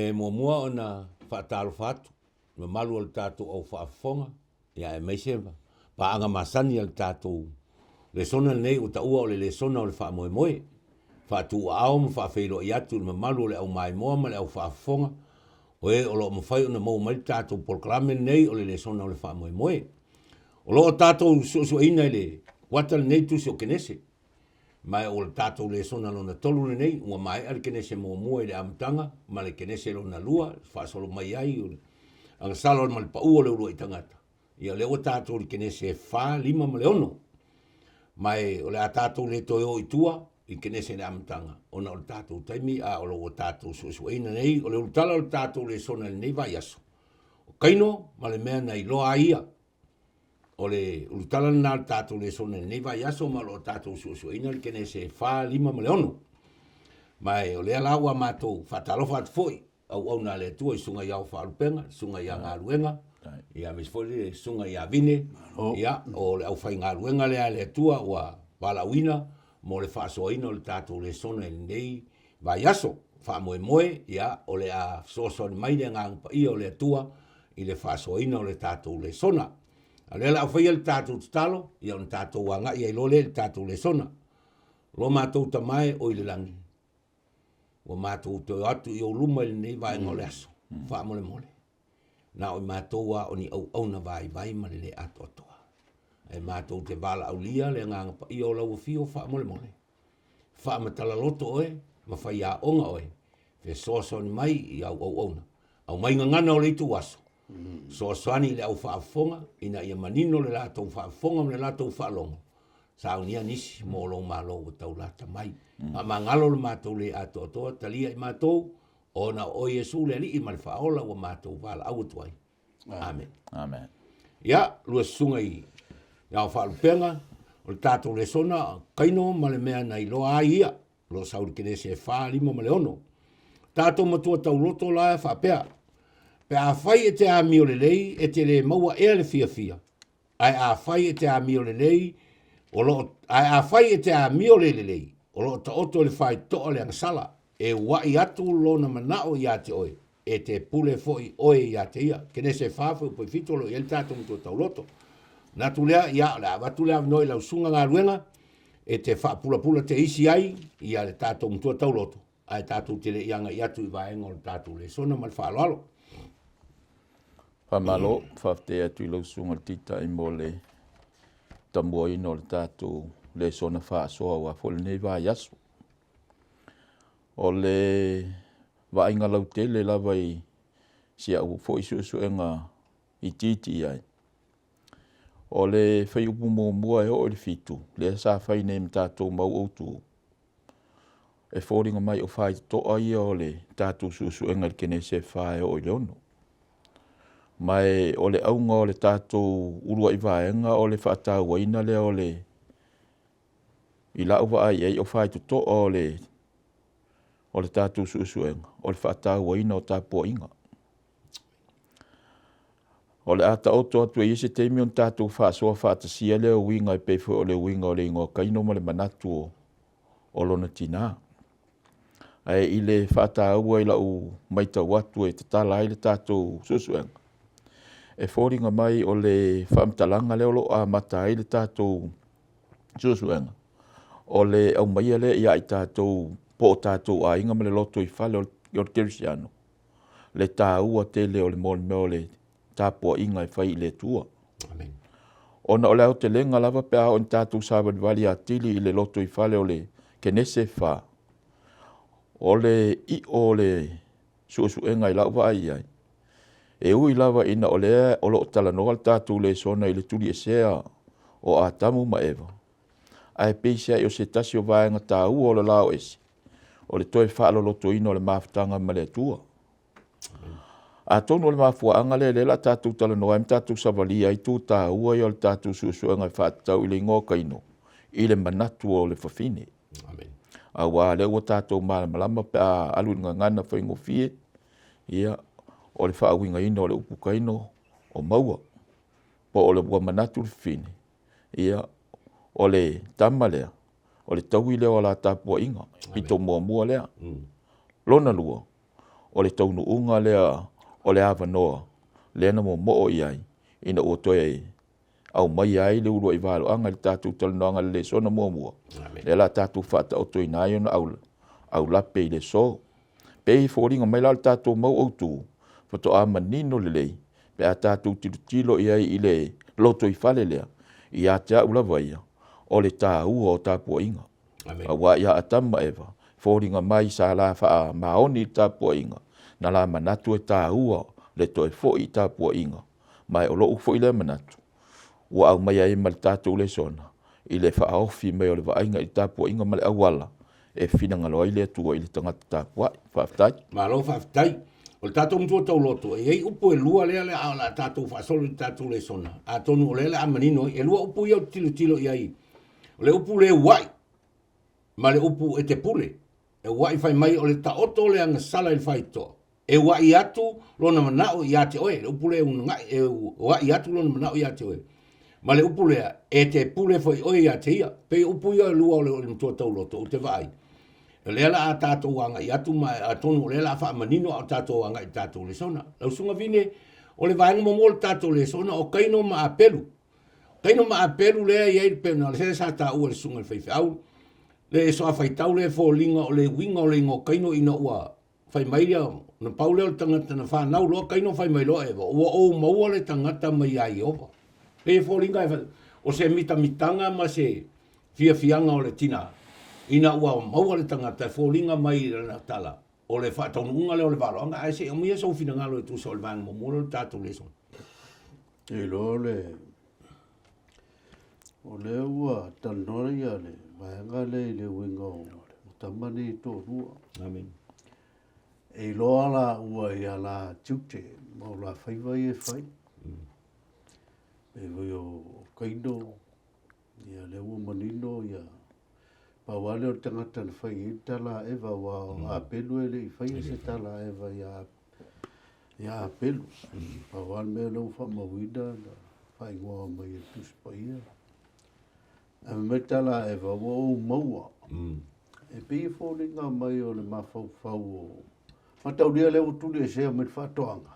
E muamua ona faatalofa atu i le mamalu o le tatou au faafofoga, ia aemaise paaga masani a le tatou lesona lenei ua taua o le lesona o le faamoemoe. Faatuaao ma faafeiloai atu i le mamalu o le au maimoa ma le au faafofoga o e o lo o mafai ona maua mai le tatou polokalame lenei o le lesona o le faamoemoe. O lo o tatou suesueina i le kuata lenei tusi o Kenese. Ma o le tatou lesona lona 3 lenei, ua maea le Kenese muamua i le amataga ma le Kenese lona 2, faasolo mai ai o le agasala ma le pau o le uluai tagata. Ia o lea ua tatou i le Kenese 4, 5 ma le 6. Ma o le a tatou le toe o i tua i Kenese i le amataga, ona o le tatou taimi, a o lo o tatou suesueina nei, o le ulutala o le tatou lesona i lenei vaiaso, o Kaino ma le mea na iloa ai ia. O le ulutala lena o le tatou lesona i lenei vaiaso ma o lo o tatou suesueina le Kenese 4, 5 ma le 6. Ma o lea la ua matou faatalofa atu foi auauna a le Atua i susuga i Ao Faalupega, susuga ia Galuega, ia aemaise foi le susuga ia Vine, ia o le aufaigaluega lea a le Atua ua valaauina mo le faasoaina o le tatou lesona i lenei vaiaso. Faamoemoe, ia o le a fesoasoani mai le Agaga Paia o le Atua i le faasoaina o le tatou lesona. A o lea o le a faia le tatou tatalo, ia ona tatou agai ai loa lea i le tatou lesona. Lo matou Tama e o i le lagi, ua matou toe atu i ou luma i lenei vaega o le aso, faamolemole, na o i matou lava o ni auauna vaivai ma le le atoatoa. Ae matou te valaaulia le Agaga Paia o lau afio faamolemole. Faamatala loto oe ma faiaoga oe, fesoasoani mai i au auauna. Aumai gagana o le ituaso, fesoasoani i le au faafofoga ina ia manino le latou faafofoga ma le latou faalogo, saunia nisi mo lou Malo ua taulata mai. Faamagalo le matou le atoatoa, talia i matou, ona o oe Iesu le Alii ma le Faaola ua matou valaau atu ai. Amen. Amen. Ia, lua susuga i Ao Faalupega, o le tatou lesona, Kaino ma le mea na iloa ai ia, o lo o sau i le Kenese e 4, 5 ma le 6. Tatou matua tauloto la e faapea, pe afai e te amio lelei, e te le maua ea le fiafia, ae afai e te amio lelei, o lo o, ae afai e te amio le lelei, o lo o taoto i le faitotoa le agasala, e ua'i atu lona manao ia te oe, e te pule foi oe ia te ia. Kenese 4, fuaiupu 7, o lo o i ai le tatou matua tauloto. Manatu lea, ia, o le a avatu le avanoa i lau susuga galuega e te faapulapula te isi ai ia le tatou matua tauloto, ae tatou te le i agai atu i vaega o le tatou lesona ma le faaaloalo. Faamalo, faafetai atu i lau susuga i le Taitai mo le tamuaina o le tatou lesona faasoa aua foi lenei vaiaso. O le vaaiga lautele lava i si au foi suesuega itiiti i ai, o le fuaiupu 1 e oo i le 7, lea sa fai nei ma tatou mau autu, e foliga mai o faitotoa ia o le tatou suesuega i le Kenese 4 e oo i le 6. Ma o le auga o le tatou uluai vaega o le faatauaina lea o le, i lau vaai i ai, o faitotoa o le tatou suesuega, o le faatauaina o tapuaiga. O le a taoto atu e i ai se taimi ona tatou faasoa faatasia lea uiga e pei foi o le uiga o le igoa Kaino ma le manatu o lona tina. Ae i le faataua i lau matau atu e tatala ai le tatou suesuega, e foliga mai o le faamatalaga lea o lo o amata ai le tatou suesuega, o le aumaia lea ia i tatou po o tatou aiga ma le lotoifale o le kerisiano, le taua tele o le mea o le tapuaiga e fai i le Atua. Amen. Ona o le aotelega lava pe a oo ina tatou savalivali atili i le lotoifale o le Kenese 4, o le iʻo o le suesuega i lau vaai i ai, e ui lava ina o lea o lo o talanoa le tatou lesona i le tuliesea o Atamu ma Eva, ae peiseai o se tasi o vaega taua o le lao ese, o le toe faalolotoina o le mafutaga ma le Atua. Atonu o le mafuaaga lea o lea o le a tatou talanoa ai ma tatou savalia ai itu taua ia o le tatou suesuega e faatatau i le igoa o Kaino i le manatu o le fafine. Amen. Aua o lea ua tatou malamalama pe a alu i le gagana faigofie, ia, o le faauigaina o le upu Kaino o maua, po o le ua manatu le fafine, ia, o le tama lea, o le taui lea o la tapuaiga, pito muamua lea. Lona lua, O le taunuuga lea o le avanoa lea na momoo i ai ina ua toe aumaia ai le uluai valoaga i le tatou talanoaga i le lesona muamua, lea o le a tatou faataotoina ai ona aulape i le aso. E pei e foliga mai la o le tatou mau autu, faatoa manino lelei pe a tatou tilotilo i ai i le lotoifale lea, ia te au lava ia, o le taua o tapuaiga. Aua ia Atamu ma Eva, e foliga mai sa la faamaoni i le tapuaiga, na la manatu e taua le toe foi i tapuaiga. Ma o lou foi lea manatu ua aumaia ai ma le tatou lesona i le faaofi mai o le vaaiga i le tapuaiga ma le auala e finagalo ai le Atua i le tagata tapuai. Faafetai. Malo faafetai. O le tatou matua tauloto, e i ai upu e lua lea o le a tatou faasolo i le tatou lesona, atonu o lea o le a manino ai. E lua upu ia ou te tilotilo i ai, o le upu le ua'i ma le upu e te pule. E ua'i fai mai o le taoto o le agasala i le faitotoa, e ua'i atu lona manao ia te oe, le upu lea e unagai, e ua'i atu lona manao ia te oe. Ma le upu lea, e te pule foi oe ia te ia. Pei o upu ia e lua o le matua tauloto ou te vaai, o lea o le a tatou agai atu ma atonu o lea o le a faamanino a o tatou agai i le tatou lesona. Lau Susuga Vine, o le vaega muamua o le tatou lesona o Kaino ma Apelu. Kaino ma Apelu lea e i ai le pena, o lea sa taua e le susuga i le faifeau, le soa faitau lea e foliga o le uiga o le igoa o Kaino ina ua fai mai ia, na pau lea o le tagata na fanau loa Kaino fai mai loa Eva, ua ou maua le tagata mai ia Ieova. Pei e foliga e o se mitamitaga ma se fiafiaga o le tina ina ua maua le tagata e foliga mai i lana tala o le faataunuuga lea o le valoaga. Ae se i aumaia sou finagalo e tusa o le vaega muamua lea o le tatou lesona. E iloa le o lea ua talanoa ia le vaega lea i le uiga o tama nei e toalua. Amen. E iloa la ua ia la tiute ma o la faiva ia e fai. E foi o Kaino, ia lea ua manino ia pau lava lea o le tagata na fai ai le tala a Eva aua o Apelu e le i faia se tala a Eva ia ia Apelu. Pau lava le mea lea ua faamauina na faaigoa mai e le Tusi Paia. Ae fai mai le tala a Eva, ua ou maua. E pei e foliga mai o le mafaufau o mataulia lea ua tuliesea mai le faatoaga,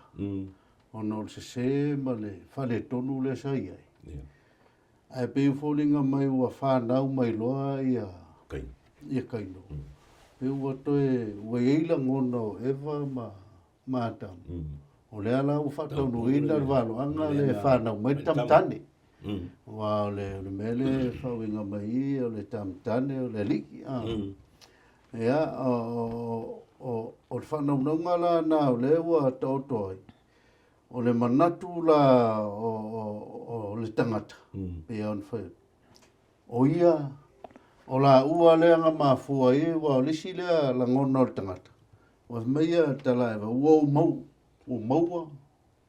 ona o le sese ma le faaletonu lea sa i ai. Ae pei e foliga mai ua fanau mai loa ia Kaino. Ia Kaino. Pei ua toe ua i ai lagona o Eva ma ma Atamu. O lea la ua faataunuuina le valoaga lea e fanau mai le tamatane. Aua o le, o le mea lea e faauiga mai i, o le tamatane o le alii. Ia, o, o, o le faanaunauga la na o lea ua taoto ai, o le manatu la o, o, o le tagata, pei ona fai atu, o ia, o laua lea na mafua ai, aua o le isi lea lagona o le tagata, ua fai mai ia Talaeva, ua ou mau, ua maua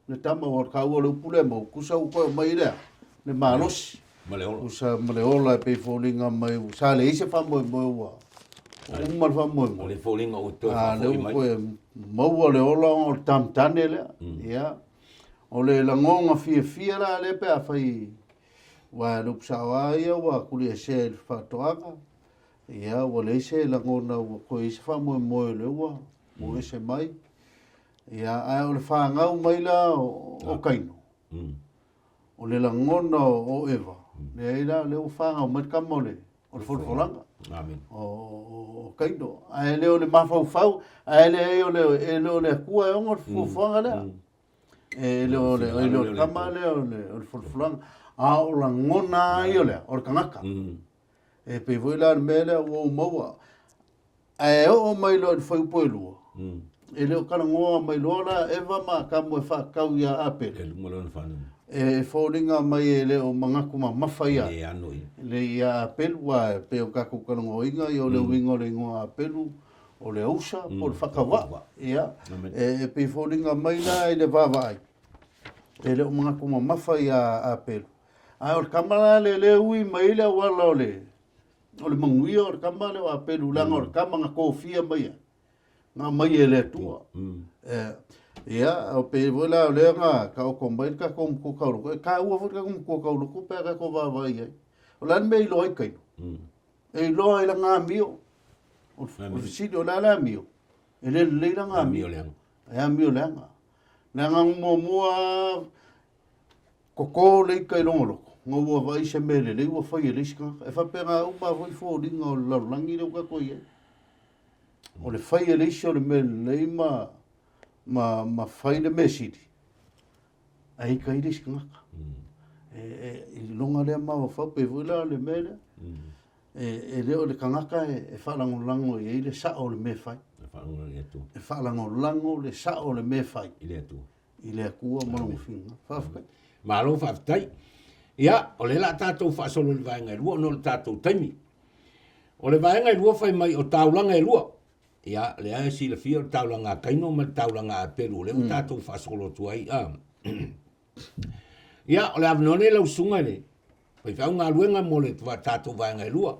le tama, ua taua o le upu lea mau, tusa ua toe aumai lea, le malosi. Ma le ola. Tusa ma le ola e pei foliga mai, sa leai se faamoemoe ua uma le faamoemoe. O le foliga ua toe faafoi mai. A, lea ua toe maua le ola ona o le tamatane lea. Ia, o le lagona fiafia la lea pe afai, aua o le upu sao lava ia ua tuliesea i le faatoaga, ia ua leai se lagona ua toe i ai se faamoemoe o lea ua ua ese mai. Ia, ae o le fanau mai la o Kaino, o le lagona o Eva, leai la, o lea ua fanau mai le tama o le o le folafolaga o Kaino. Ae le o le mafaufau, ae leai o le, e le o le Atua e ona le fuafuaga lea. E le o le, e le o le tama lea o le, o le folafolaga. A o lagona lava ia o le a? O le tagata. E pei foi la o le mea lea ua ou maua. Ae oo mai loa i le fuaiupu e lua, e le o talanoa mai loa la Eva ma Atamu e faatatau ia Apele. E luma lona fanau. E foliga mai e le o manatu mamafa ia. Le ano ia. Le ia Apelu, aua e pei o tatou talanoaina, ia o le uiga o le igoa Apelu, o le ausa po o le faatauva. Ia, e pei e foliga mai la i le vaavaai, e le o manatu mamafa ia Apelu. Ae o le tama la lea e ui mai ai le auala o le O le manuia o le tama lea o Apelu, leaga o le tama na tofia mai ai, na aumai e le Atua. Ia, o pei foi la o lea na taoto mai le tatou matua tauloko, e taua foi le tatou matua tauloko pe a tatou vaavaai i ai. O le a le mea e iloa ai Kaino? E iloa ai lana amio. O le fesili, o le a le amio? E le lelei lana amio. E amio leaga. Le agaga muamua koko le ika i logologo, na ua vaai se mea lelei ua fai e le isi tagata. E faapena uma foi foliga o le lalolagi lea ua tatou i ai. O le fai e le isi o le mea lelei ma, ma, ma fai le mea sili, ae ika ai le isi tagata. E, e, i loga lea mafaufau, pei foi la o le mea lea. E, e le o le tagata e, e faalagolago i ai le sao o le mea e fai. E faalagolago i le Atua. E faalagolago le sao o le mea e fai. I le Atua. I le Atua ma lona finagalo. Faafetai. Malo faafetai. Ia, o lea la tatou faasolo i le vaega e lua ona o le tatou taimi. O le vaega e lua fai mai o taulaga e lua. Ia, lea e silafia o le taulaga a Kaino ma le taulaga a Apelu, o lea ua tatou faasolo atu ai. A. Ia, o le avanoa lenei lau susuga i le faifeau galuega mo le tatou vaega e lua.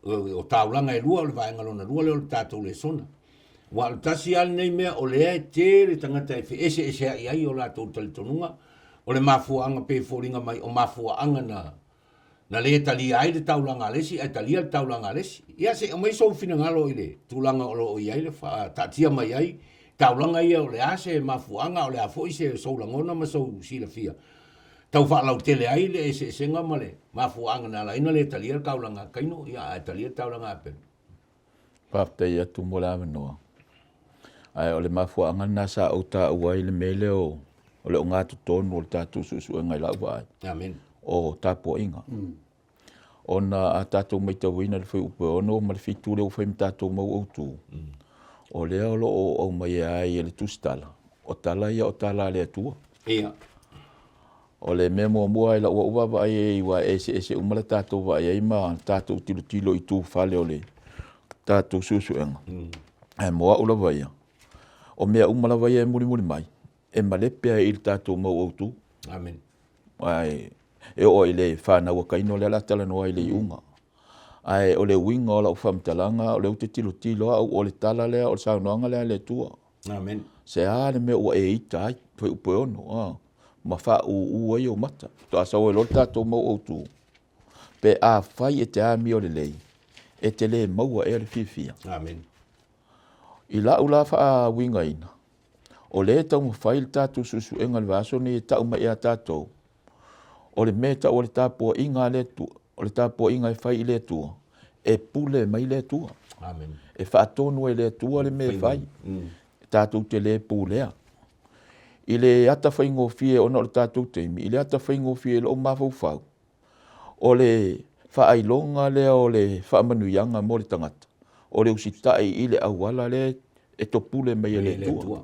O taulaga e lua o le vaega lona lua lea o le tatou lesona. Aua o le tasi lava lenei mea o lea e tele tagata e feeseeseai ai o latou talitonuga, o le mafuaaga pei e foliga mai o mafuaaga na na le talia ai le taulaga a le isi ae talia le taulaga a le isi. Ia se i aumai sou finagalo i le tulaga o lo o i ai le faataatia mai ai taulaga ia o le a se mafuaaga, o le a foi se sou lagona ma sou silafia tau faalautele ai le eseesega ma le mafuaaga na ala ai ona le talia le taulaga a Kaino, ia ae talia le taulaga a Apelu. Faafetai atu mo le avanoa. Ae o le mafuaaga lena sa ou taua ai le mea lea o, o le ogatotonu o le tatou suesuega i lau vaai. Amen. O tapuaiga. Ona a tatou maitauina le fuaiupu e 6 ma le 7 lea ua fai ma tatou mau autu, o lea o lo o aumaia ai e le Tusitala, o tala ia o tala a le Atua. Ia. O le mea muamua i lau au vaavaai i ai, aua e eseese uma le tatou vaai ai ma le tatou tilotilo i itu fale o le tatou suesuega. Ae mo au lava ia, o mea uma lava ia e mulimuli mai, e malepe ai i le tatou mau autu. Amen. Ae e oo i le fanau a Kaino lea o le a talanoa ai i le iuga. Ae o le uiga o lau faamatalaga, o lea ou te tilotilo au, o le tala lea, o le saunoaga lea a le Atua. Amen. Se a le mea ua e ita ai, fuaiupu e 6, a, ma faaūū ai ou mata. Faatoa sau ai loa le tatou mau autu, pe afai e te amio lelei, e te le maua ea le fiafia. Amen. I lau la faauigaina, o lea e taumafai le tatou suesuega i le vaiaso lenei e tau mai ia tatou, o le mea e tau o le tapuaiga a le Atua, o le tapuaiga e fai i le Atua, e pule mai le Atua. Amen. E faatonu e le Atua le mea e fai. Tatou te le pulea. I le ata faigofie ona o le tatou taimi, i le ata faigofie i lou mafaufau, o le faailoga lea o le faamanuiaga mo le tagata, o le usitai i le auala lea e topule mai e le Atua.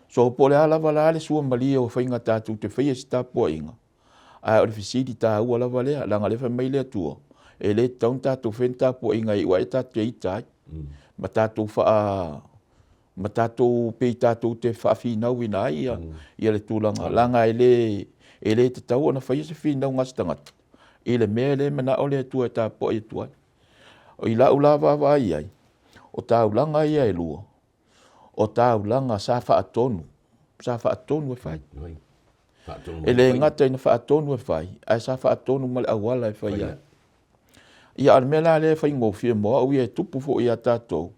So po o le a lava la le suamalie o faiga tatou te faia i se tapuaiga, ae o le fesili taua lava lea, leaga o lea e fai mai le Atua, e le tatau ona tatou faia ni tapuaiga e iu ae tatou te ita ai, ma tatou faa ma tatou pei tatou te faafinauina ai ia, ia le tulaga, leaga e le, e le tatau ona faia se finauga a se tagata i le mea e le manao le Atua e tapuai atu ai. I lau la vaavaai i ai, o taulaga ia e lua, o taulaga sa faatonu, sa faatonu e fai. E le gata ina faatonu e fai, ae sa faatonu ma le auala e fai ai. Ia, a o le mea la lea e faigofie mo au ia e tupu foi ia tatou,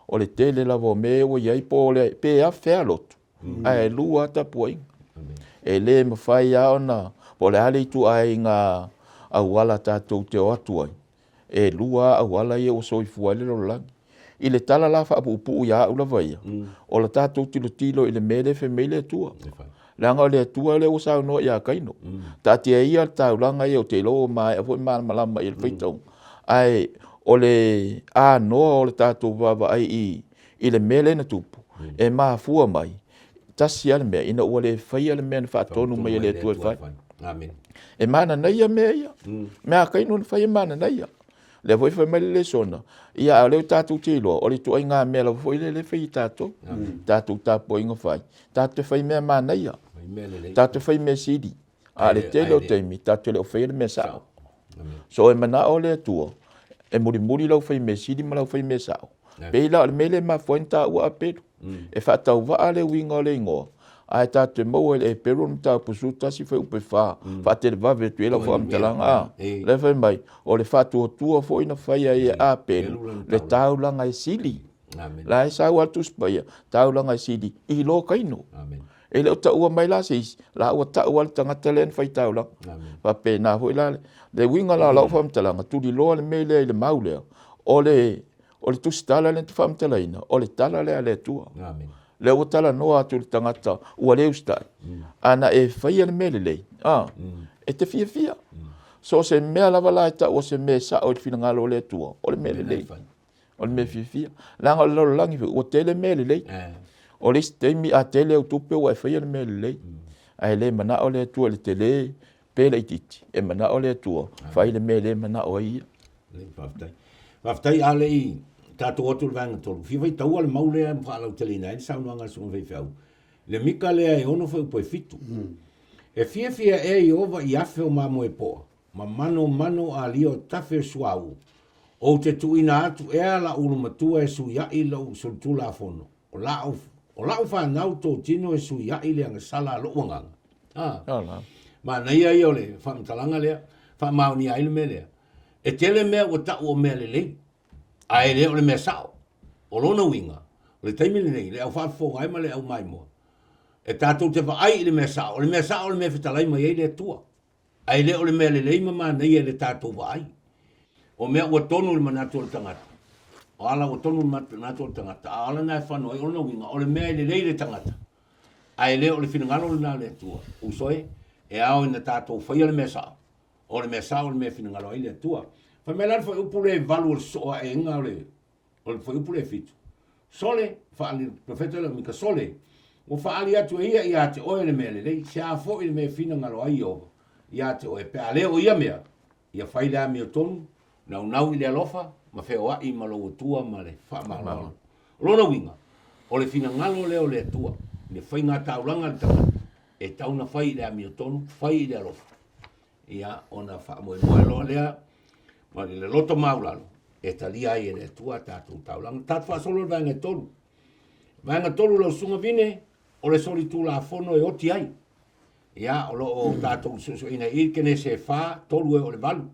o le tele lava o mea ua i ai po o le, pe a fea lotu, ae lua lava tapuaiga. E le mafai lava ona, po o le a le ituaiga auala tatou te o atu ai, e lua lava auala ia ua soifua ai le lalolagi. I le tala la faapuupuu ia au lava ia, o le tatou tilotilo i le mea lea e fai mai ai le Atua. Leaga o le Atua lea ua saunoa ia Kaino. Taatia ia le taulaga ia ou te iloa ua maea foi malamalama i le faitauga. Ae o le anoa o le tatou vaavaai i, i le mea lea na tupu, e mafua mai, tasi lava le mea, ina ua le faia le mea na faatonu mai e le Atua e fai. E mananaia mea ia. Mea a Kaino na fai e mananaia. Lea foi fai mai le lesona, ia a o lea tatou te iloa, o le ituaiga mea lava foi lea e fai e tatou. Tatou tapuaiga fai, tatou te fai mea manaia, tatou te fai mea sili. A o le tele o taimi, tatou te le o faia le mea sao. So e manao le Atua, e mulimuli lau fai mea sili ma lau fai mea sao. Pei la o le mea lea e mafua ai ona taua Apelu. E faatauvaa le uiga o le igoa, ae tatou te maua i le Eperu o le mataupu 11 fuaiupu e 4, faatelevave atu i ai lau faamatalaga. A, lea e fai mai, o le faatuatua foi na faia ai e Apelu le taulaga e sili. La e sau lava le Tusi Paia, taulaga e sili i lo Kaino. E le o taua mai la se isi, la ua tau lava le tagata lea na fai taulaga. Faapena foi la le uiga la o lau faamatalaga, tuliloa le mea lea i le mau lea, o le o le tusitala lea na te faamatalaina, o le tala lea a le Atua. Lea ua talanoa atu i le tagata ua le usitai, ana e faia le mea lelei, a, e te fiafia. So o se mea lava la e tau o se mea e sao i le finagalo o le Atua, o le mea lelei, o le mea fiafia. Leaga o le lalolagi foi, ua tele mea lelei. O le isi taimi a tele au tupe ua e faia le mea lelei, ae le manao le Atua i le tele pe laitiiti, e manao le Atua, fai le mea lea e manao ai ia. Faafetai. Faafetai a le i tatou atu le vaega tolu. Fia faitaua le mau lea ma faalauteleina ai le saunoaga a le susuga faifeau. Le mika lea e ono fuaiupu e fitu. E fiafia ea Ieova i afe o mamoe poa, ma manomano alia o tafe o suauu, ou te tuuina atu ea la'u ulumatua e suia'i lou solitulafono, o la'u, o la'u fanau totino e suia'i le agasala a lo'u agaga. Ah. Manaia ia o le faamatalaga lea, faamaonia ai le mea lea. E tele mea ua tau o mea lelei, ae le o le mea sao. O lona uiga, o le taimi lenei, le au faafofoga e ma le au maimoa, e tatou te vaai i le mea sao. O le mea sao o le mea e fetalai mai ai le Atua, ae le o le mea lelei ma manaia i le tatou vaai. O mea ua tonu i le manatu o le tagata, o ala ua tonu i le manatu o le tagata, a o ala na e fano ai, o lona uiga, o le mea e lelei i le tagata, ae le o le finagalo lena o le Atua. Uso e, e ao ina tatou faia le mea sao, O le mea sao o le mea e finagalo ai le Atua. Fai mai la le fuaiupu lea e valu o le sosoo aeina o le, o le fuaiupu lea e fitu. Sole, faaali le profeta lea o Mika, Sole, ua faaali atu e ia ia te oe le mea lelei, se a foi le mea e finagalo ai Ieova ia te oe, pe a le o ia mea, ia fai le amiotonu, naunau i le alofa, ma feoai ma lou Atua ma le faamaualalo. O lona uiga, o le finagalo lea o le Atua, i le faiga taulaga a le tagata, e tatau ona fai i le amiotonu, fai i le alofa. Ia, ona faamoemoe loa lea ma le loto maualalo e talia ai e le Atua a tatou taulaga. Tatou faasolo le vaega e tolu. Vaega tolu lau susuga Vine, o le solitulafono e oti ai. Ia, o lo o tatou suesueina i Kenese e 4, 3 e o le 8.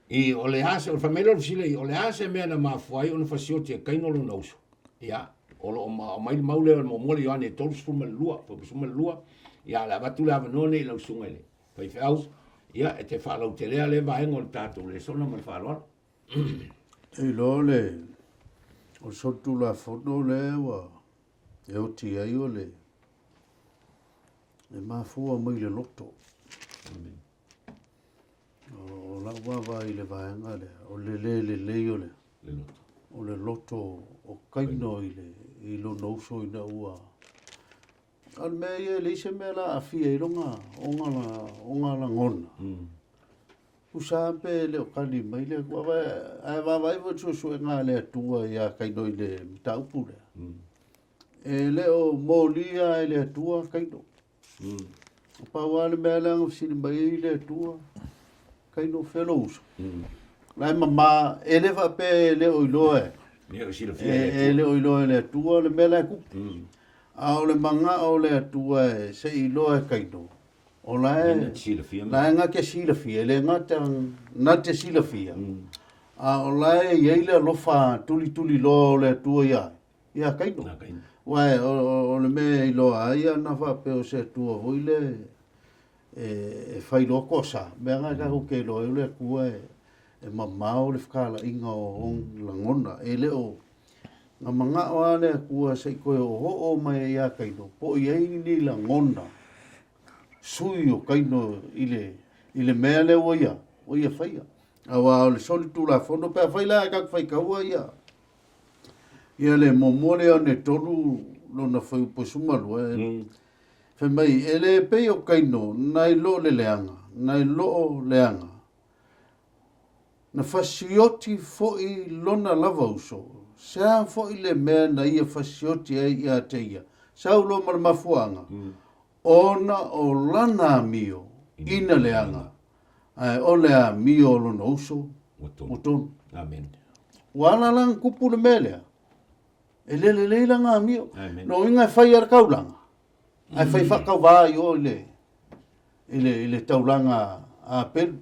I, o le a se, o le fai mai lea o le fesili i, o le a se mea na mafua ai ona fasioti e Kaino lona uso? Ia, o lo o aumai le mau lea o le muamua le Ioane 32, 32, ia, o le a avatu le avanoa nei i lau susuga i le faifeau, ia, e te faalautelea lea vaega o le tatou lesona ma le faaaloalo. E iloa le, o le solitulafono lea ua e oti ai o le, e mafua mai le loto. Amen. O lau vaavaai i le vaega lea, o le le lelei o le, o le loto o Kaino i, le, i lona uso ina ua... A o le mea ia, e leai se mea la aafia ai lona, ona, ona lagona. Tusa lava pe le o kali mai le Atua. Ae vaavaai foi i le suesuega a le Atua ia Kaino i le mataupu lea. E le o molia e le Atua Kaino. Pau lava le mea lea na fesili mai ai le Atua, Kaino fea lou uso? La e mama, e le faapea e le o iloa e, e le o iloa e le Atua le mea la e tupu. A o le manao o le Atua e se i iloa e Kaino, o la e, la e na te silafia, e le gata na te silafia, a o la e i ai le alofa tulituliloa o le Atua ia ia. Ia Kaino. Aua o le mea e iloa ai ana faapea o se Atua foi le e fai loa toasa, mea na tatou te iloa ai o le Atua e mamao le fetalaiga o ona lagona. E le o na manao lava le Atua se i toe oooo mai ia Kaino, po o i ai ni lagona sui o Kaino i le, i le mea lea ua ia, ua ia faia. Aua o le solitulafono, pe afai la e tatou faitaua ia, Ia le muamua lea o ne tolu lona fuaiupu e 12, fai mai, e le pei o Kaino nai lo le leaga, nai lo leaga, na fasioti foi lona lava uso, se a foi le mea na ia fasioti ai ia te ia, sau loa ma le mafuaaga, ona o lana amio ina leaga, ae o le amio o lona uso ua tonu. Amen. Ua ala la na tupu le mea lea, e le lelei lana amio. Lona uiga e fai lava le taulaga, ae fai faatauvā i o i le, i le, i le taulaga a Apelu.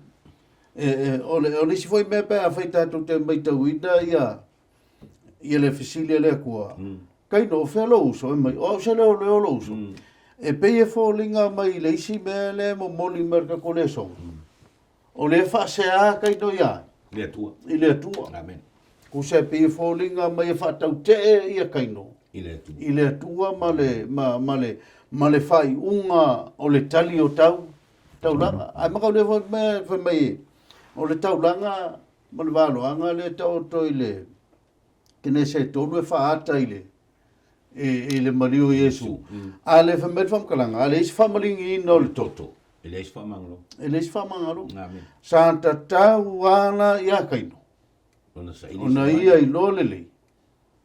E, e, o, le, o le isi foi mea pe afai tatou te maitauina ia, Ia le fesili a le Atua, Kaino, o fea lou uso? Fai mai, O au se leoleo lou uso. E pei e foliga mai i le isi mea lea e momoli mai e le tatou lesona, o lea e faasea Kaino ia ai? I le Atua. I le Atua. Amen. Tusa e pei e foliga mai e faatautee ia Kaino I le Atua. I le Atua ma le, ma, ma le, ma le faaiuga o le tali o tau, taulaga. Ae mataulia foi le mea fai mai o le taulaga ma le valoaga lea e taoto i le Kenese e tolu e faaata i le i le maliu o Iesu. A le fai mai le faamatalaga, a leai se faamaliniina o le toto. E leai se faamagalo. E leai se faamagalo. Sa tatau ala ia Kaino. Ona ia iloa lelei,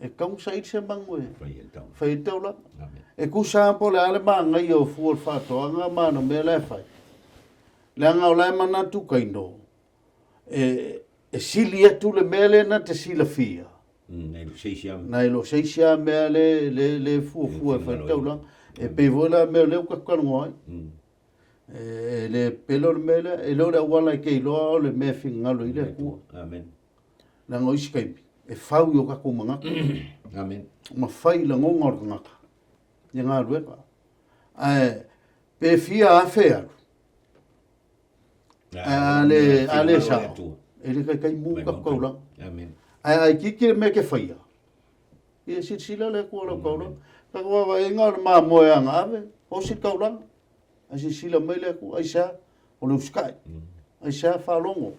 e tatau ona saili se manu e fai ai le taulaga. E tusa lava po o le a le manaia o fua o le faatoaga ma ana mea la e fai, leaga o la e manatu Kaino, e, e sili atu le mea lea na te silafia, nai lo se isi lava mea le, le, le fuafua e fai le taulaga. E pei foi la mea o lea ua tatou talanoa ai. E, e le pele o le mea lea, e le o le auala e te iloa o le mea e finagalo i le Atua. Amen. Leaga o isi taimi, e fau i o tatou manatu. Amen. Ma fai i lagona o le tagata i galuega. Ae pe fia afe alu, A le, a le sao, e le taitai mu taku taulaga. Ae a itiiti le mea e te faia, ia silasila le Atua i lau taulaga. Tatou vaavaaiga o le mamoe a na ave, osi le taulaga. Ae silasila mai le Atua, aisea? O le usitai. Aisea? Faalogo.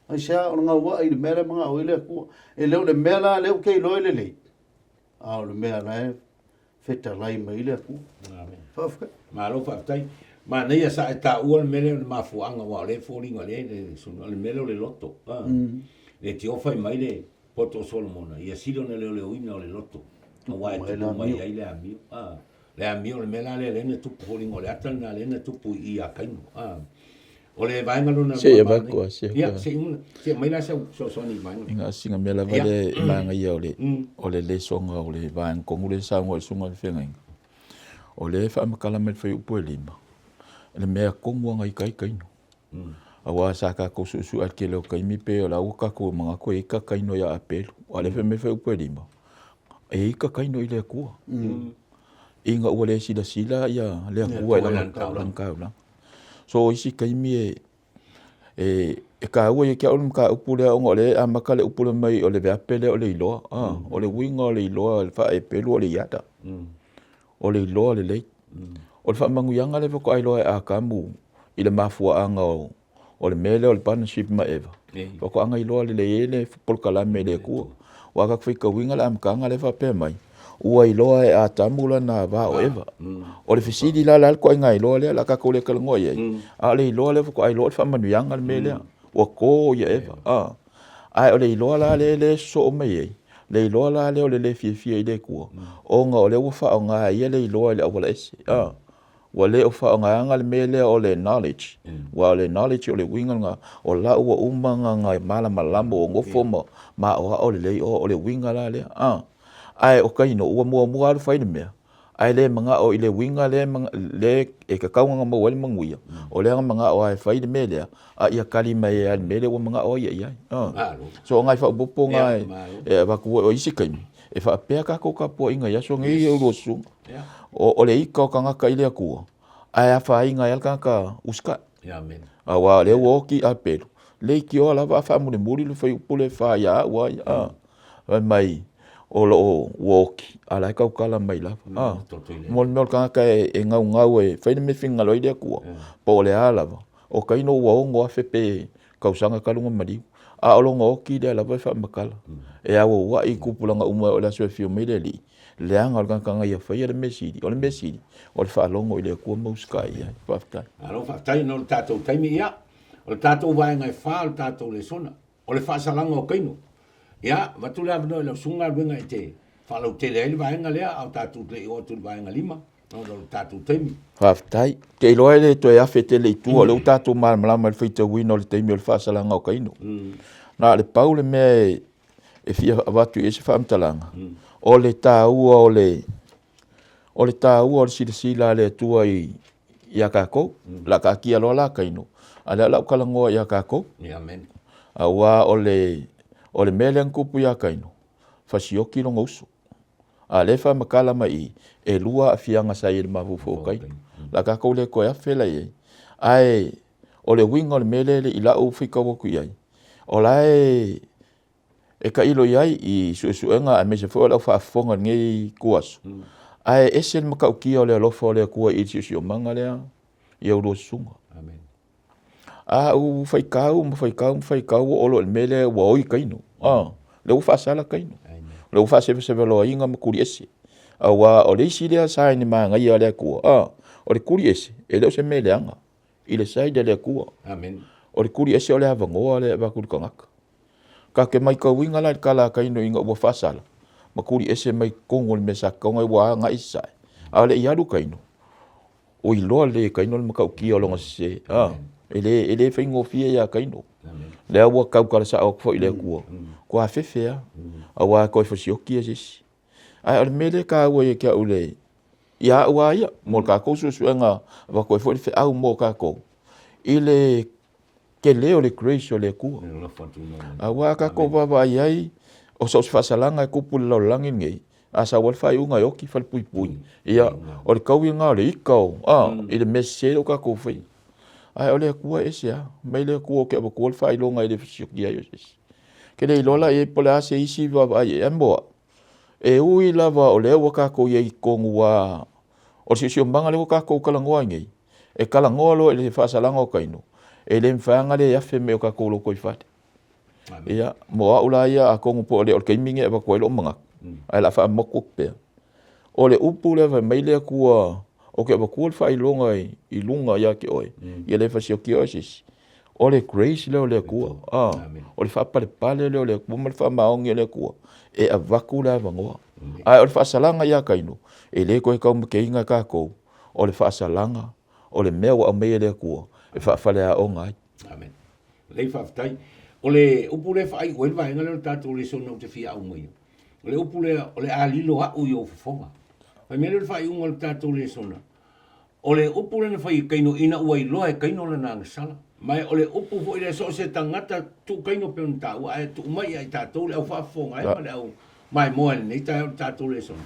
Aisea? O le gauai i le mea lea e manao ai le Atua. E le o le mea la lea ou te iloa e lelei, a o le mea la e fetalai mai le Atua. Amen. Faafetai. Malo faafetai. Manaia sa e taua le mea lea o le mafuaaga aua o lea e foliga lea le sunu o le mea lea o le loto. Ah. Le tiofa i mai le poto o Solomona ia sili ona leoleoina o le loto. Aua e tupu mai ai le amio. Ah. Le amio o le mea la lea lea na tupu foliga o le ata lena lea na tupu i i a Kaino. Ah. O le vaega lona Se i avatu a se Ia, se i una. Se mai la sau fesoasoani i vaega. Inga singa mea lava lea e manaia o le o le lesoga o le vaega tonu lea e saunoa i le susuga i le feagaiga. O lea e faamatala mai le fuaiupu e 5, le mea tonu lava na ita ai Kaino. Aua sa tatou suesue i le tele o taimi pe o la ua tatou manatu e ita Kaino ia Apelu. A o lea e fai mai le fuaiupu e 5, e ita Kaino i le Atua. Ina ua le silasila ia le Atua i lana taulaga. So o isi taimi e, e, e taua ia te au le mataupu lea ona o lea e amata le upu lea mai o le veape lea o le iloa. Ah, O le uiga o le iloa le faaepelu o le iata. O le iloa lelei. O le faamanuiaga lea faatoa iloa e Atamu i le mafuaaga o, o le mea lea o le partnership ma Eva, faatoaga iloa lelei ai le polokalame i le Atua. Aua a tatou faitauina le amataga lea e faapea mai, ua iloa e Atamu lana va o Eva. O le fesili la, o le a le ituaiga iloa lea o le a tatou le talanoa i ai, a o le iloa lea faatoa iloa o le faamanuiaga le mea lea, ua to ia Eva. Ae o le iloa la lea e sosoo mai ai, le iloa la lea o le le fiafia i le Atua, ona o lea ua faaaoga e ia le iloa i le auala ese. Ua le o faaaogaina le mea lea o le knowledge, aua o le knowledge o le uiga lena, o la ua uma ona malamalama, ua nofo ma aoao lelei oe, o le uiga la lea. A, ae o Kaino, ua muamua alu fai le mea, ae le manao i le uiga lea e tatau ona maua ai le manuia, o lea na manao lava e fai le mea lea, a ia tali mai ai lava i le mea lea ua manao ai ia i ai. So o nai faaopoopo na e avatu ai, o isi taimi, e faapea tatou tapuaiga i aso nei e ulua susuga. O le ita o tagata i le Atua, ae afaina ai lava le tagata usitai. Aua o lea ua oti Apelu, leitioa lava a faamulimuli le fuaiupu lea e fa ia au a ia. Fai mai, o lo o ua oti, a o la e tautala mai lava. Mo le mea o le tagata e naunau e fai le mea e finagalo ai le Atua, po o le a lava, o Kaino ua 6,000 pe tausaga talu ona maliu, a o lona oti lea lava e faamatala. E auauai i tupulaga uma e oo i le aso e afio mai le Alii, leaga o le tagata na ia faia le mea sili, o le mea sili, o le faalogo i le Atua ma usitai i ai. Faafetai. Malo faafetai ona o le tatou taimi, ia, o le tatou vaega e fa o le tatou lesona, o le faasalaga o Kaino. Ia, avatu le avanoa i lau susuga galuega e te faalautele ai le vaega lea, a o tatou le i oo atu i le vaega lima, ona o le tatou taimi. Faafetai. Ou te iloa e le toe afe tele i tua, o lea ua tatou malamalama i le faitauina o le taimi o le faasalaga o Kaino. Na o le pau le mea e e fia avatu i ai se faamatalaga, o le taua o le, o le taua o le silasila a le Atua i, ia tatou. O le a taatia loa la Kaino, a o lea o le a ou talanoa ia tatou. Amen. Aua o le, o le mea lea na tupu ia Kaino, Fasioki lona uso. A lea e faamatala mai i, e lua aafiaga sa i ai i le mafaufau o Kaino. O le a tatou le toe afe la i ai, ae o le uiga o le mea lea i lau faitau atu i ai, o la e e tailo i ai i suesuega aemaise foi o le au faafofoga i lenei ituaso, ae ese le matautia o le alofa o le Atua i le siosiomaga lea i a oulua susuga. A ou faitau ma faitau ma faitau ua oo loa i le mea lea ua oi Kaino, a, lea ua faasala Kaino, lea ua faasevasevaina ma tuliese. Aua o le isi lea sign manaia a le Atua, a, o le tuliese, e le o se mea leaga i le side a le Atua. O le tuliese o le avanoa lea e avatu i le tagata. Ta te matauina la i le tala a Kaino ina ua faasala ma tuliese mai totonu o le mea sa tatau ona ua agai i sasae, a o le i alu Kaino, ua iloa lelei e Kaino le matautia o lona sese. A, e le, e le faigofie ia Kaino. Lea ua tautala sao atu foi i le Atua, ua fefe lava, aua e toe fasioki ia se isi. Ae o le mea lea e taua ia te au le, ia au lava ia, mo le tatou suesuega, avatu ai foi le feau mo tatou, i le tele o le grace o le Atua. Aua a tatou vaavaai i ai, o so o se faasalaga e tupu i le lalolagi lenei, a sau lava le faaiuga e oti falepuipui, ia, o le taui lena o le ita o, a, i le mea sese lea ua tatou faia. Ae o le Atua e ese lava, mai le Atua ou te avatua le faailoga e le fasiokia ai o se isi. Ou te le iloa la i ai po o le a se isi vaavaai i ai, ae mo au, e ui lava o lea ua tatou i ai i totonu lava o le siosiomaga lea ua tatou talanoa ai nei, e talanoa loa i le faasalaga o Kaino, e le mafai lava ona le afe mai o tatou lotoifale. Ia, mo au la ia, atonu po o le taimi lenei e avatu ai lou manatu, ae o le a faamotu atu pea. O le upu lea fai mai le Atua, ou te avatua le faailoga i luga ia te oe, ia le fasiokia oe e se isi. O le grace lea o le Atua, o le faapalepale lea o le Atua ma le faamaoni o le Atua, e avatu le avanoa. Ae o le faasalaga ia Kaino, e le toe taumateina e tatou, o le faasalaga, o le mea ua aumai e le Atua e faafaleaoga ai. Amen. Lelei faafetai. O le upu lea e faaiu ai le vaega lea o le tatou lesona ou te fia aumaia, o le upu lea, o le a lilo a'u i ou fofoga. Fai mai lea o le faaiuga o le tatou lesona, o le upu lea na fai e Kaino ina ua iloa e Kaino lana agasala. Ma o le upu foi lea so o se tagata tuu Kaino pei ona taua, ae tuu mai ia i tatou le au faafofoga e ma le au maimoa i lenei taeao i le tatou lesona.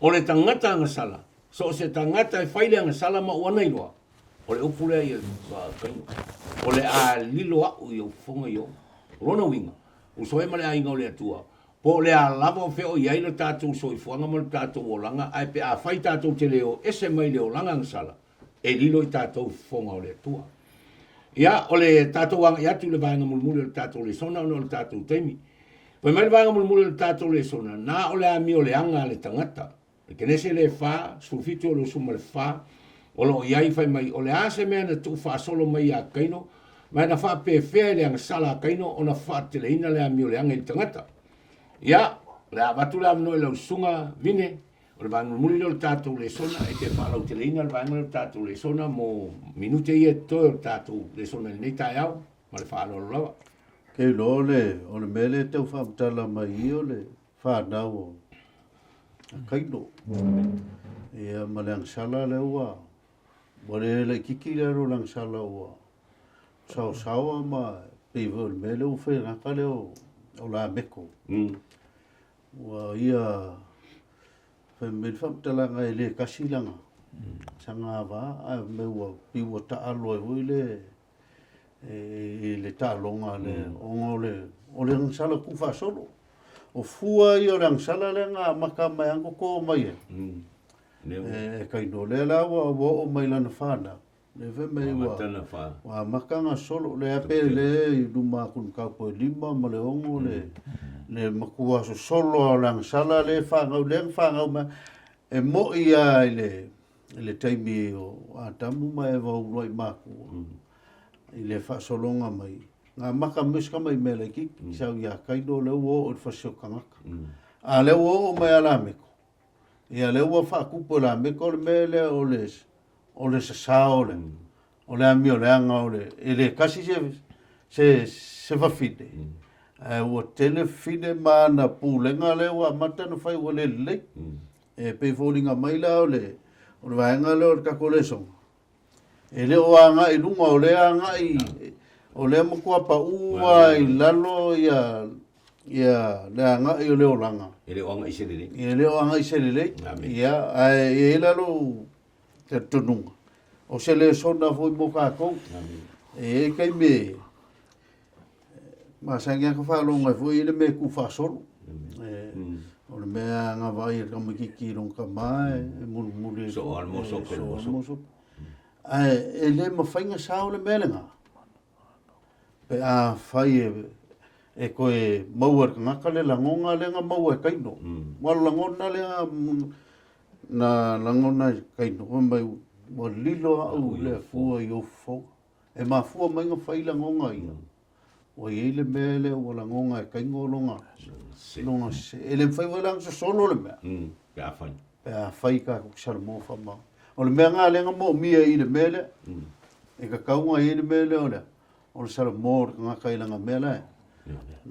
O le tagata agasala, So o se tagata e fai le agasala ma ua na iloa, o le upu lea ia Kaino, o le a lilo a'u i ou fofoga i ou. O lona uiga, uso e ma le aiga o le Atua, po o le a lava o fea o i ai le tatou soifuaga ma le tatou olaga, ae pe afai tatou te le o ese mai le olaga agasala, e lilo i tatou i fofoga o le Atua. Ia, o le tatou agai atu i le vaega mulimuli o le tatou lesona ona o le tatou taimi. Fai mai le vaega mulimuli o le tatou lesona, na o le amio leaga a le tagata. O le Kenese lea e fa, 17 o le 24, o lo o i ai, fai mai, o le a se mea na tuufaasolo mai ia Kaino, ma na faapefea i le agasala a Kaino ona faateleina le amioleaga i le tagata. Ia, o le a avatu le avanoa i lau susuga Vine, o le vaega mulimuli lea o le tatou lesona, e te faalauteleina le vaega lea o le tatou lesona mo minute ia e totoe o le tatou lesona i lenei taeao, ma le faaaloalo lava. Ke iloa o le mea lea e tau faamatala mai i o le fanau o Kaino. Ia ma le agasala lea ua ua le laititi le alu o le agasala ua saosaoa ma pei foi o le mea lea ua fai gata lea o, o Lameko. Ua ia fai mai le faamatalaga e le tasi lana saga va ae mea ua pei ua taalo ai foi le i le taaloga le ona o le o le agasala tuufaasolo. O fua ia o le agasala lea na amata mai lava toto mai ai. E Kaino lea la ua ua oo mai lana fanau. Lea fai mai ua ua amata ona solo lea pe le i luma atu i le mataupu e 5 ma le 6 le le matua sosolo lava o le agasala lea e fanau lea na fanau mai e moi lava i le i le taimi o Atamu ma Eva uluai matua i le faasologa mai, na amata mai si tama i mea laitiiti, sau ia Kaino lea ua oo i le fasi o tagata. A lea ua oo mai ia Lameko, ia lea ua faatupu e Lameko le mea lea o le, o le sasa o le, o le amioleaga o le, e le tasi se, se, se fafine, ae ua tele fafine ma ana pulega lea ua amata ona fai ua le lelei. E pei e foliga mai la o le, o le vaega lea o le tatou lesona, e le o agai i luga, o lea agai, o lea matua pau lava i lalo ia, Ia, le agai o le olaga. E le o agai se lelei. E le o agai se lelei. Ia, ae e i ai la lou talitonuga, o se lesona foi mo tatou. E i ai taimi e masani lava ka faalogo ai foi i le mea e tuufaasolo. E, o le mea a vaai a le tamaitiiti i lona tama e mulimuli ai. Soo lava le moso pe le moso. Ae e le mafai ona sao le mea lena. Pe afai e toe maua e le tagata le lagona lea na maua e Kaino. Aua o le lagona lea na lagona e Kaino, fai mai, ua lilo au i le Atua i ou fofoga. E mafua mai ona fai lagona ia, ua i ai le mea lea ua lagona e Kaino lona sese. E le mafai foi la ona sosolo le mea. Pe afai. Pe afai tatou te salamo faamaoni. O le mea lena lea na moomia i le mea lea. E tatau ona i ai le mea lea o le, o le salamo o le tagata i lana mea la e,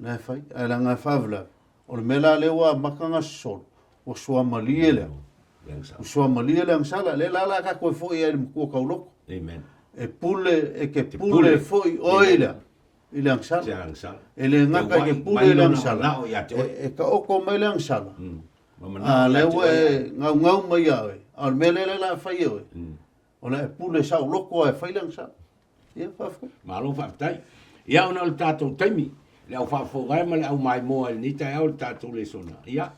la e fai. Ae leaga e faalavelave, o le mea la lea ua amata ona sosolo, ua suamalie lea. Ua suamalie le agasala. Lea la la tatou e foi ai i le matua tauloto. Amen. E pule, e te pule foi oe i le, i le agasala. E le gata e te pule i le agasala, e taoto mai le agasala. A lea ua e gaugau mai ia oe, a o le mea lea o le a fai e oe, o le a e pule saoloto lava e fai le agasala. Ia, faafetai. Malo faafetai. Ia, ona o le tatou taimi, le au faafofoga e ma le au maimoa i lenei taeao i le tatou lesona. Ia,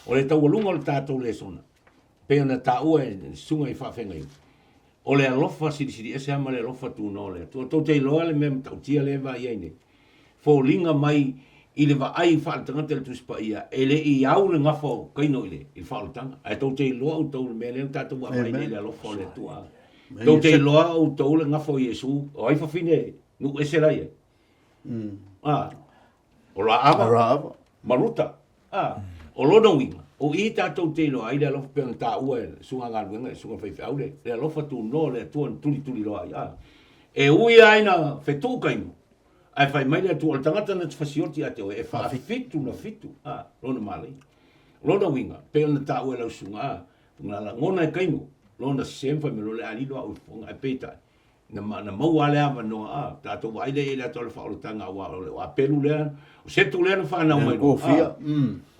o le taualuga o le tatou lesona, pei ona taua e le susuga i faafeagaiga, o le alofa silisili ese lava ma le alofa tunoa o le Atua. Tou te iloa le mea matautia lea e vaai ai nei, foliga mai i le vaai faaletagata i le Tusi Paia, e le i au le gafa o Kaino i le, i le faaolataga. Ae tou te iloa outou i le mea lea na tatou vaavaai nei i le alofa o le Atua. Tou te iloa outou le gafa o Iesu, o ai fafine nuu ese la i ai? Ah, o Raava, Raava. ma Ruta. Ah, o lona uiga, o i tatou te iloa ai le alofa pei ona taua e le susuga galuega, le susuga faifeau le, le alofa tunoa o le Atua na tulituliloa ai. Ah, e ui lava ina fetuu Kaino, ae fai mai le Atua, o le tagata na te fasioti ia te oe, e faafitu na fitu, ah, lona malaia. Lona uiga, pei ona taua e lau susuga, ah, na lagona e Kaino, lona sese ma fai mai loa, o le a lilo au i fofoga, ae peitai, na, na maua lava le avanoa, a, tatou vaai lea i ai le ata o le faaolataga, aua o le o Apelu lea, o Setu lea na fanau mai loa,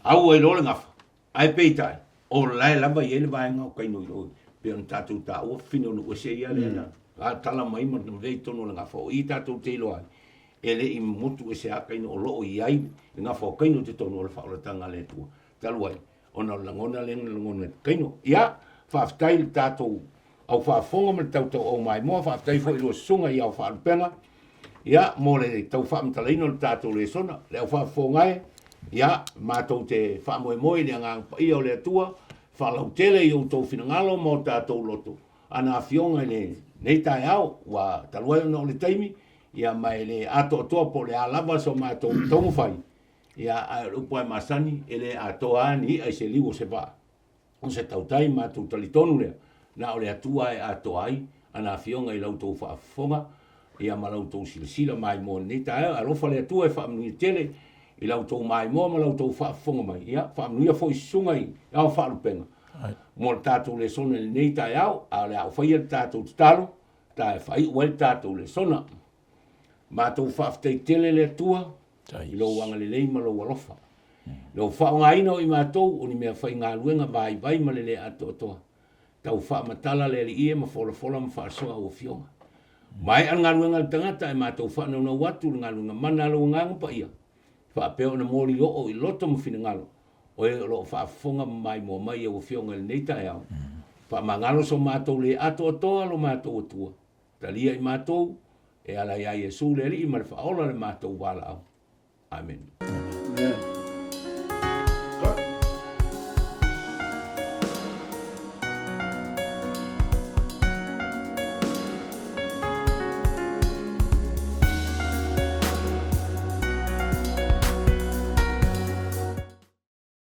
a, au ai loa le gafa, ae peitai, o la e lava i ai le vaega o Kaino i o, pei ona tatou taua, fafine o nuu ese ia lea na tala mai ma avea i totonu o le gafa, o i tatou te iloa ai, e le i motu ese lava Kaino, o lo o i ai le gafa o Kaino i totonu o le faaolataga a le Atua, talu ai, ona o le lagona lea na lagona e Kaino. Ia, faafetai i le tatou au faafofoga ma le tautauau maimoa, faafetai foi i lua susuga i ao faalupega, ia, mo le tau faamatalaina o le tatou lesona. Le au faafofoga e, ia, matou te faamoemoe i le Agaga Paia o le Atua, faalautele i outou finagalo ma o tatou loto, ana afioga i lenei taeao, ua talu ai ona o le taimi, ia, ma e le atoatoa po o le a lava so matou taumafai, Ia, ae o le upu lava e masani, e le atoa lava ni i'a i se liu o se vaa, o se tautai, matou talitonu lea, na o le Atua e atoa ai ana Afioga i la outou faafofoga, ia ma la outou silasila maimoa i lenei taeao. Alofa le Atua e faamanuia tele i la outou maimoa ma la outou faafofoga mai. Ia, faamanuia foi susuga i ao faalupega mo le tatou lesona i lenei taeao, a o le a ou faia le tatou tatalo, ta e faaiu ai le tatou lesona. Matou faafetai tele le Atua i lou agalelei ma lou alofa. Lou faaaogaina o i matou o ni mea faigaluega vaivai ma le le atoatoa. Tau faamatala le Alii e ma folafola ma faasoa au afioga. Maea le galuega a le tagata ae matou faanaunau atu le galuega mana a lou Agaga Paia, faapea ona moli oo i loto ma finagalo o e o lo o faafofoga ma maimoa mai i au afioga i lenei taeao. Faamagalo so matou le atoatoa lo matou Atua. Talia i matou, e ala iā Iesu le Alii ma le Faaola le matou valaau. Amene. Amen.